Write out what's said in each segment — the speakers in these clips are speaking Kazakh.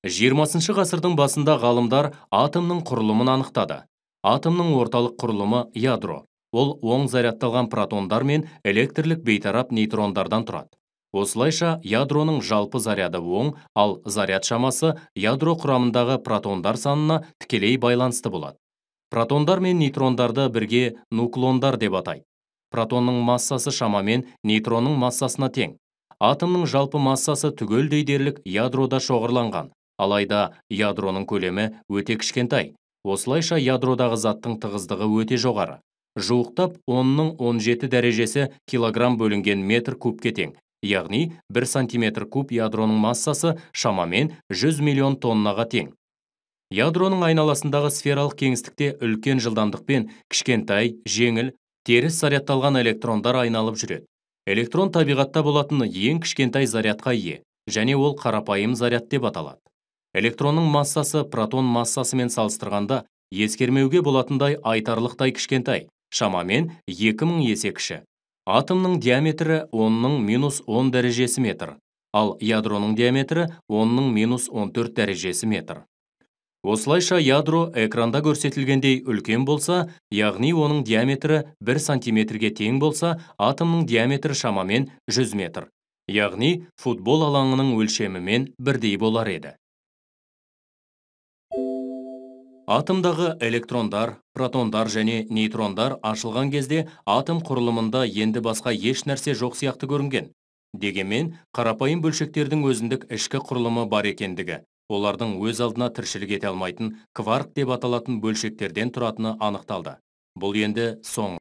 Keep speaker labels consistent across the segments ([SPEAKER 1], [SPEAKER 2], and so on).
[SPEAKER 1] 20 ғасырдың басында ғалымдар атомның құрылымын анықтады. Атомның орталық құрылымы ядро. Ол оң зарядталған протондар мен электрлік бейтарап нейтрондардан тұрады. Осылайша ядроның жалпы заряды оң, ал заряд шамасы ядро құрамындағы протондар санына тікелей байланысты болады. Протондар мен нейтрондарды бірге нуклондар деп атайды. Протонның массасы шамамен нейтронның массасына тең. Атомның жалпы массасы түгелдей дерлік ядрода шоғырланған. Алайда ядроның көлемі өте кішкентай. Осылайша ядродағы заттың тығыздығы өте жоғары. Жуықтап 10-ның 17 дәрежесі килограмм бөлінген метр кубке тең. Яғни 1 сантиметр куб ядроның массасы шамамен 100 миллион тоннаға тең. Ядроның айналасындағы сфералық кеңістікте үлкен жылдамдықпен кішкентай, жеңіл, теріс зарядталған электрондар айналып жүреді. Электрон табиғатта болатын ең кішкентай зарядқа ие, және ол қарапайым заряд деп аталады. Электронның массасы протон массасымен салыстырғанда ескермеуге болатындай айтарлықтай кішкентай, шамамен 2000 есе кіші. Атомның диаметрі 10-ның -10 дәрежесі метр, ал ядроның диаметрі 10-ның -14 дәрежесі метр. Осылайша ядро экранда көрсетілгендей үлкен болса, яғни оның диаметрі 1 сантиметрге тең болса, атомның диаметрі шамамен 100 метр, яғни футбол алаңының өлшемімен бірдей болар еді. Атомдағы электрондар, протондар және нейтрондар ашылған кезде атом құрылымында енді басқа еш нәрсе жоқ сияқты көрінген. Дегенмен, қарапайым бөлшектердің өзіндік ішкі құрылымы бар екендігі, олардың өз алдына тіршілік ете алмайтын кварк деп аталатын бөлшектерден тұратыны анықталды. Бұл енді соң.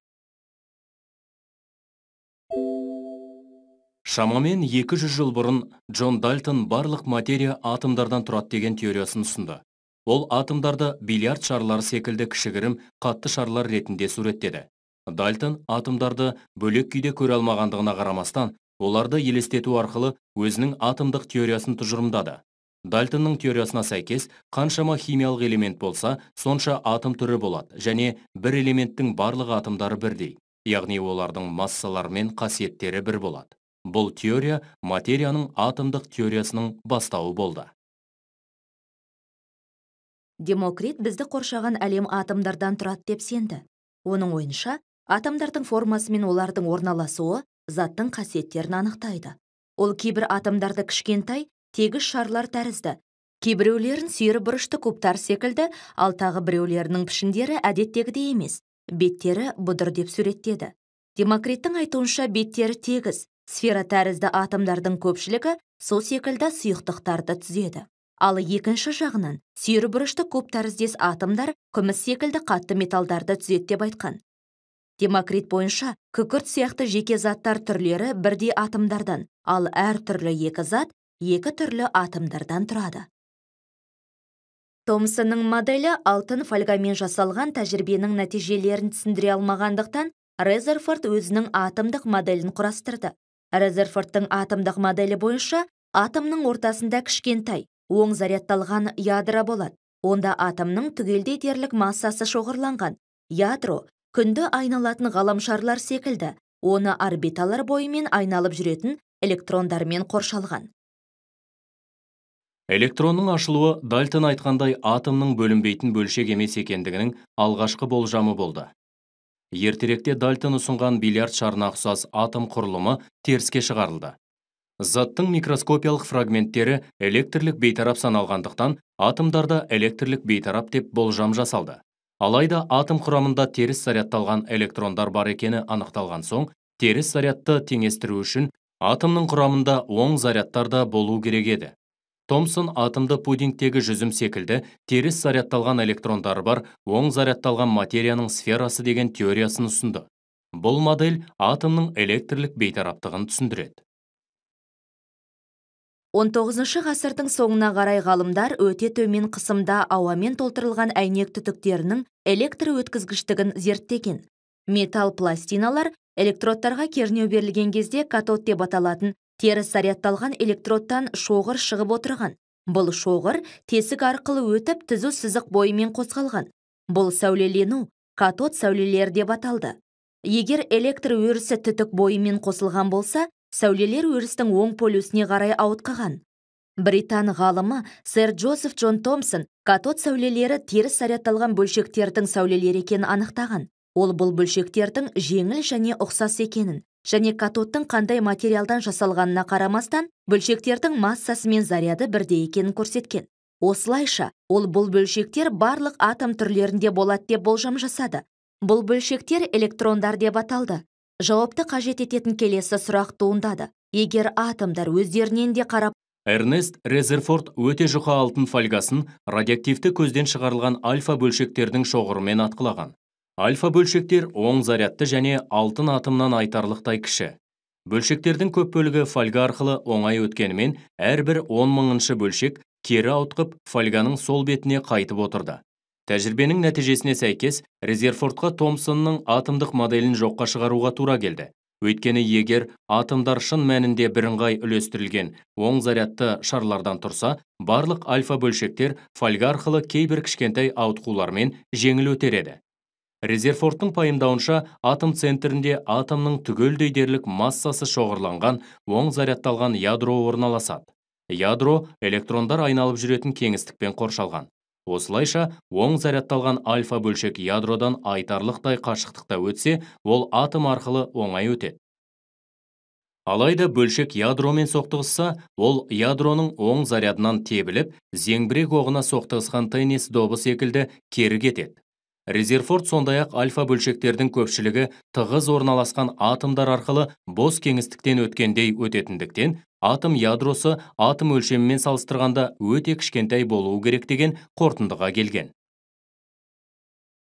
[SPEAKER 1] Шамамен 200 жыл бұрын Джон Дальтон барлық материя атомдардан тұрады деген теориясын ұсынды. Ол атомдарды бильярд шарлары секілді кішігірім қатты шарлар ретінде суреттеді. Дальтон атомдарды бөлек күйде көре алмағандығына қарамастан, оларды елестету арқылы өзінің атомдық теориясын тұжырымдады. Дальтонның теориясына сәйкес, қаншама химиялық элемент болса, сонша атом түрі болады және бір элементтің барлық атомдары бірдей, яғни олардың массалары мен қасиеттері бір болады. Бұл теория материяның атомдық теориясының бастауы болды.
[SPEAKER 2] Демокрит бізді қоршаған әлем атомдардан тұрады деп сенді. Оның ойынша, атомдардың формасы мен олардың орналасуы заттың қасиеттерін анықтайды. Ол кейбір атомдарды кішкентай, тегіс шарлар тәрізді, кейбіреулерін сүйір бұрышты кубтар секілді, ал тағы біреулерінің пішіндері әдеттегідей емес, беттері бұдыр деп суреттеді. Демокриттің айтуынша, беттері тегіс, сфера тәрізді атомдардың көпшілігі сол секілді сұйықтықтарды түзеді. Ал екінші жағынан, сүйір бұрышты куб тәріздес атомдар күміс секілді қатты металдарды түзеді деп айтқан. Демокрит бойынша, күкірт сияқты жеке заттар түрлері бірдей атомдардан, ал әр түрлі екі зат екі түрлі атомдардан тұрады. Томсонның моделі алтын фольгамен жасалған тәжірибенің нәтижелерін түсіндіре алмағандықтан, Резерфорд өзінің атомдық моделін құрастырды. Резерфордтың атомдық моделі бойынша атомның ортасында кішкентай, оң зарядталған ядро болады. Онда атомның түгелдей дерлік массасы шоғырланған. Ядро күнді айналатын ғаламшарлар секілді, оны орбиталар бойымен айналып жүретін электрондармен қоршалған.
[SPEAKER 1] Электронның ашылуы Дальтон айтқандай атомның бөлінбейтін бөлшек емес екендігінің алғашқы болжамы болды. Ертеректе Дальтон ұсынған бильярд шарына ұқсас атом құрылымы теріске шығарылды. Заттың микроскопиялық фрагменттері электрлік бейтарап саналғандықтан атомдарда электрлік бейтарап деп болжам жасалды. Алайда атом құрамында теріс зарядталған электрондар бар екені анықталған соң, теріс зарядты теңестіру үшін атомның құрамында оң зарядтар да болу керек еді. Томсон атомды пудингтегі жүзім секілді теріс зарядталған электрондары бар оң зарядталған материяның сферасы деген теориясын ұсынды. Бұл модель атомның электрлік бейтараптығын түсіндіреді.
[SPEAKER 2] 19 ғасырдың соңына қарай ғалымдар өте төмен қысымда ауамен толтырылған әйнек түтіктерінің электр өткізгіштігін зерттеген. Металл пластиналар электродтарға кернеу берілген кезде катод деп аталатын теріс зарядталған электродтан шоғыр шығып отырған. Бұл шоғыр тесік арқылы өтіп түзу сызық бойымен қозғалған. Бұл сәулелену катод сәулелері деп аталды. Егер электр өрісі түтік бойымен қосылған болса, сәулелер өрістің оң полюсіне қарай ауытқыған. Британ ғалымы сэр Джозеф Джон Томпсон катод сәулелері теріс зарядталған бөлшектердің сәулелері екенін анықтаған. Ол бұл бөлшектердің жеңіл және ұқсас екенін және катодтың қандай материалдан жасалғанына қарамастан бөлшектердің массасы мен заряды бірдей екенін көрсеткен. Осылайша, ол бұл бөлшектер барлық атом түрлерінде болады деп болжам жасады. Бұл бөлшектер электрондар деп аталды. Жауапты қажет ететін келесі сұрақ туындады. Егер атомдар өздерінен де қарап
[SPEAKER 1] Эрнест Резерфорд өте жұқа алтын фольгасын радиоактивті көзден шығарылған альфа бөлшектердің шоғырымен атқылаған. Альфа бөлшектер оң зарядты және алтын атомнан айтарлықтай кіші. Бөлшектердің көп бөлігі фольга арқылы оңай өткенімен, әрбір 10 мыңыншы бөлшек кері ауытқып, фольганың сол бетіне қайтып отырды. Тәжірибенің нәтижесіне сәйкес, Резерфордқа Томпсонның атомдық моделін жоққа шығаруға тура келді. Өйткені егер атомдар шын мәнінде бірыңғай үлестірілген оң зарядты шарлардан тұрса, барлық альфа бөлшектер фольга арқылы кейбір кішкентай ауытқулармен жеңіл өтер еді. Резерфордтың пайымдауынша, атом центрінде атомның түгелдей дерлік массасы шоғырланған оң зарядталған ядро орналасады. Ядро электрондар айналып жүретін кеңістікпен қоршалған. Осылайша, оң зарядталған альфа бөлшек ядродан айтарлықтай қашықтықта өтсе, ол атом арқылы оңай өтеді. Алайда бөлшек ядромен соқтығысса, ол ядроның оң зарядынан тебіліп, зеңбірек оғына соқтығысқан теннис добы секілді кері кетеді. Резерфорд сондай-ақ альфа бөлшектердің көпшілігі тығыз орналасқан атомдар арқылы бос кеңістіктен өткендей өтетіндіктен, атом ядросы атом өлшемімен салыстырғанда өте кішкентай болуы керек деген қорытындыға келген.